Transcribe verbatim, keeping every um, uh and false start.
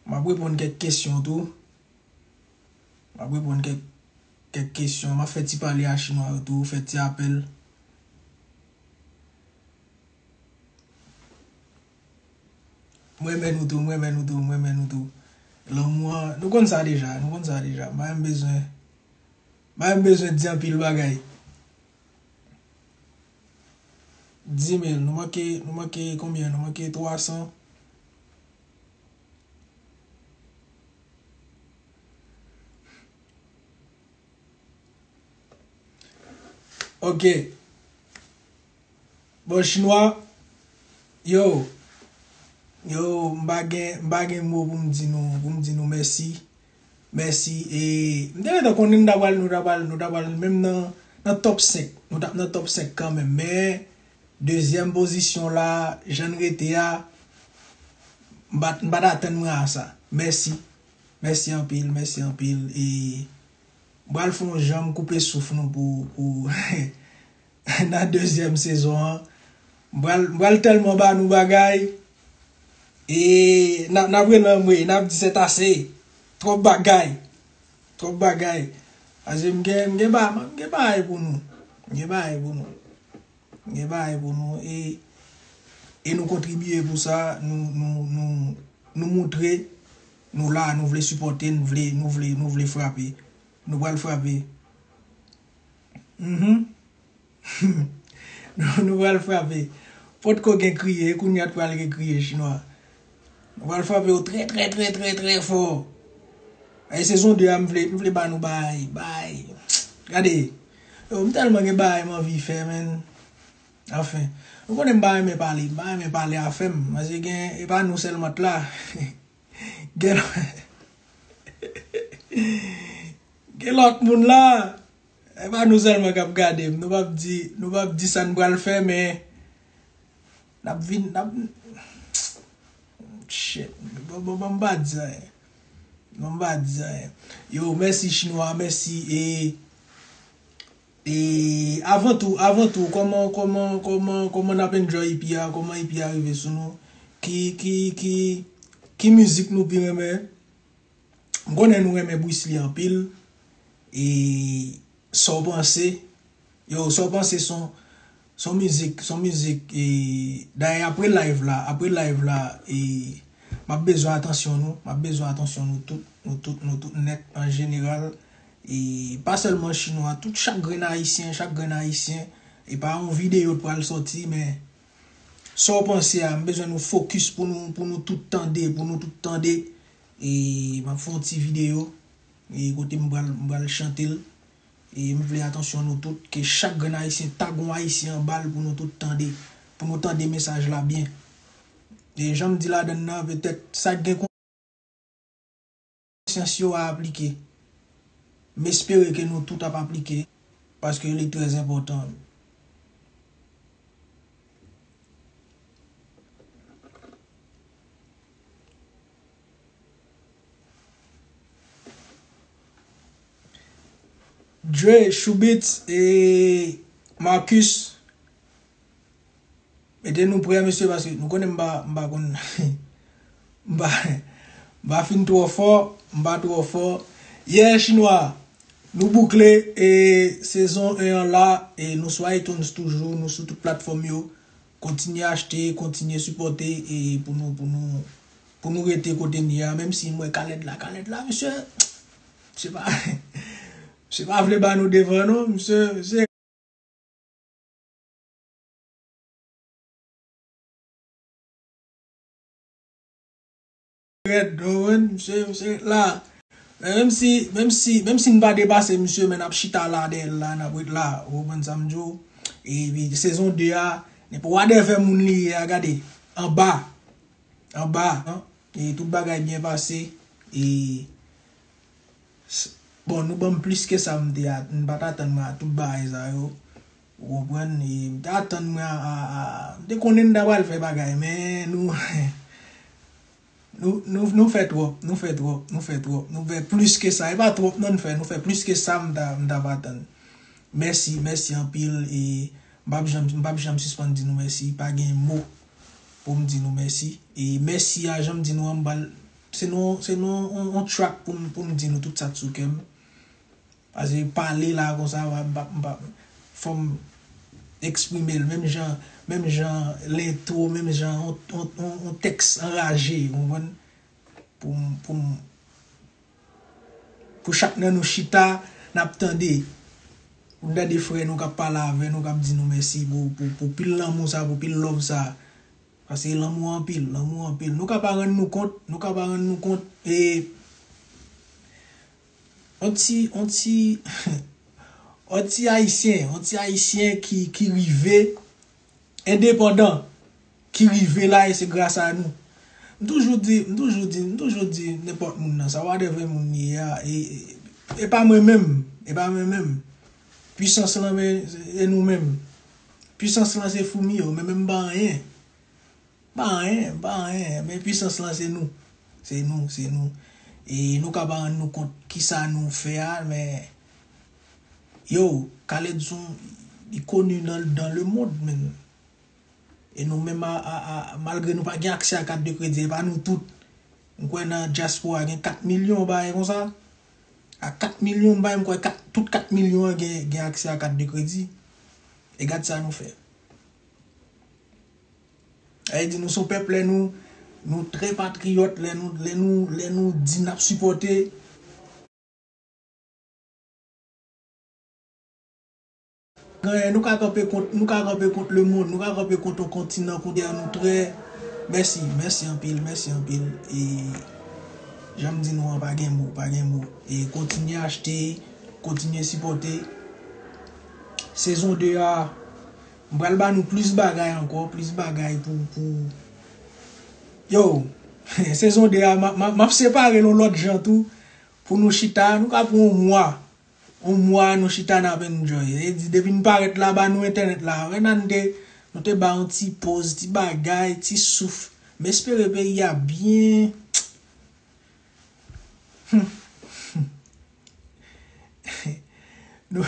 M ap reponn kèk kesyon tou. M ap reponn kèk, kèk kesyon. M ap fè ti pale a chinwa yo tou, fè ti apèl. M renmen nou tou, m renmen nou tou, m renmen nou tou. Lanmou an, nou konn sa deja, nou konn sa deja. M pa menm bezwen, m pa menm bezwen di anpil bagay. Dis mil, nou manke, nou manke konbyen? Nou manke twa san. Ok. Bon, chinwa, yo, yo, m pa gen, m pa gen mo pou m di nou, pou m di nou mèsi. Mèsi. E, m te gentan konnen nou ta pral, nou ta pral, nou ta pral, menm nan, nan top senk. Nou t ap nan top senk kanmenm. Men, dezyèm pozisyon la, jan n rete a, m pa t, m pa t atann mwen a sa. Mèsi. Mèsi anpil, mèsi anpil. E, m pral fè yon jan m koupe souf nou pou, pou, nan dezyèm sezon an. M pral, m pral tèlman ba nou bagay. E n ap, n ap rele anmwe, n ap di c'est assez. Twòp bagay. Twòp bagay. Paske m gen, m gen ba-, m gen bagay pou nou. M gen bagay pou nou. M gen bagay pou nou. E, e nou kontribye pou sa. Nou, nou, nou, nou moutre nou la, nou vle sipòte, nou vle, nou vle, nou vle frape. Nou pral frape. Mhm. Nou, nou pral frape. Potko gen kriye, kounye a t pral gen kriye chinwa. Nou pral frape yo trè, trè, trè, trè, trè fò. E sezon de a, m vle, m vle ba nou bay, bay. Gade. Yo, m tèlman gen bagay m anvi fè, menn. Anfen. Nou konnen m pa renmen pale, m pa renmen pale afè m. Paske gen, e pa nou sèlman t la. Gen, gen lòt moun la. E pa nou sèlman k ap gade m. Nou p ap di, nou p ap di sa n pral fè, men n ap vin, n ap, shit. Bon, bon, bon, m pa di anyen. Bon, m pa di anyen. Yo, mèsi chinwa, mèsi. E, e avan tou, avan tou, kòman, kòman, kòman, kòman n ap enjoy E P a? Kòman E P a rive sou nou? Ki, ki, ki, ki mizik nou pi renmen? M konnen nou renmen Bruce Lee anpil. E sa w panse? Yo, sa w panse son, son mizik, son mizik, e, dayè apre live la, apre live la, e, m ap bezwen atansyon nou, m ap bezwen atansyon nou tout, nou tout, nou tout nèt an jeneral. E pa sèlman chinwa, tout chak grenn ayisyen, chak grenn ayisyen. E pa yon videyo t pral sòti, men sa w panse a, m bezwen nou fokis pou nou, pou nou tout tande, pou nou tout tande. E m ap fè yon ti videyo, e kote m pral, m pral chante l. E m vle atansyon nou tout, ke chak grenn ayisyen tag yon ayisyen anba l pou nou tout tande, pou nou tande mesaj la byen. E jan m di ladann nan, petèt sa k gen konsyans yo a aplike. M espere ke nou tout ap aplike, paske li trè enpòtan. Dre, Choubits e Marcus. Mete nou prè, mesye, paske nou konnen m pa, m pa konn, m pa, m pa fin twò fò, m pa twò fò. Yeah, chinwa, nou boukle, e sezon en an la, e nou sou iTunes toujou, nou sou tout platfòm yo. Kontinye achte, kontinye sipòte, e pou nou, pou nou, pou nou rete kote n ye a, menm si m wè Khaled la, Khaled la, mesye, se pa, se pa vle ba nou devan, non, mesye, mesye. Rèd, nou wè, misye, misye la. Men menm si, menm si, menm si n pa depase misye, men n ap chita la dèyè l la, n ap ret la. Ou konprann sa m di w? Epi sezon de a, nenpò whatever moun li ye a, gade, anba. Anba, an. E tout bagay byen pase. E S-, bon, nou ban m plis ke sa m te at-, m pa t atann mwen a tout bagay sa yo. Ou konprann? E m te atann mwen a, a, a, m te konnen n ta pral fè bagay, men nou, nou, nou, nou fè twòp, nou fè twòp, nou fè twòp, nou fè plis ke sa. E pa twòp non n fè, nou fè plis ke sa m ta, m t ap atann. Mèsi, mèsi anpil, e m p ap janm, m p ap janm sispann di nou mèsi, pa gen mo pou m di nou mèsi. E mèsi a, jan m di nou an, m pral Se nan, se nan on, on track pou m, pou m di nou tout sa k sou kè m. Paske pale la konsa, m pa, m pa, m pa, fò m eksprime l. Menm jan, menm jan lentwo, menm jan on, on, on, on tèks anraje, ou konprann? Pou m, pou m, pou chak nan nou chita, n ap tande. Pou n tande frè nou k ap pale avè nou, k ap di nou mèsi pou, pou, pou pil lanmou sa, pou pil love sa. Paske lanmou anpil, lanmou anpil. Nou ka pa rann nou kont, nou ka pa rann nou kont, e on ti, on ti, on ti Ayisyen, on ti Ayisyen ki, ki rive endepandan, ki rive la, e se gras a nou. M toujou di, m toujou di, m toujou di nenpòt moun nan, sa whatever moun li ye a, e, e, e pa mwen menm, e pa mwen menm. Pwisans lan, men, e nou menm. Pwisans lan se foumi yo, men menm pa anyen. Pa anyen, pa anyen, men pwisans lan se nou. Se nou, se nou. E nou ka pa rann nou kont kisa nou fè a, men yo, Khaled Son, li koni nan, dans le monde, men. E nou menm, a, a, a, malgre nou pa gen aksè a kat de kredi, e pa nou tout. M kwè nan dyaspora gen kat milyon bagay konsa. A kat milyon bagay, m kwè kat, tout kat milyon an gen, gen aksè a kat de kredi. E gad sa nou fè. Sa vle di nou se yon pèp, lè nou, nou trè patriyòt, lè nou, lè nou, lè nou di n ap sipòte. Gen, nou ka kanpe kont, nou ka kanpe kont lemonn, nou ka kanpe kont yon kontinan kote a nou trè. Mèsi, mèsi anpil, mèsi anpil. E jan m di nou an, pa gen mo, pa gen mo. E kontinye achte, kontinye sipòte. Sezon de a, m pral ba nou plis bagay ankò, plis bagay pou, pou, yo, sezon de a, m, m, m ap separe l yon lòt jan tou, pou nou chita, nou ka pran yon mwa, yon mwa nou chita n ap enjoy. E di, depi n parèt la, ba nou entènèt la, wè nan de, nou te ba yon ti poz, ti bagay, ti souf. M espere peyi a byen. Nou,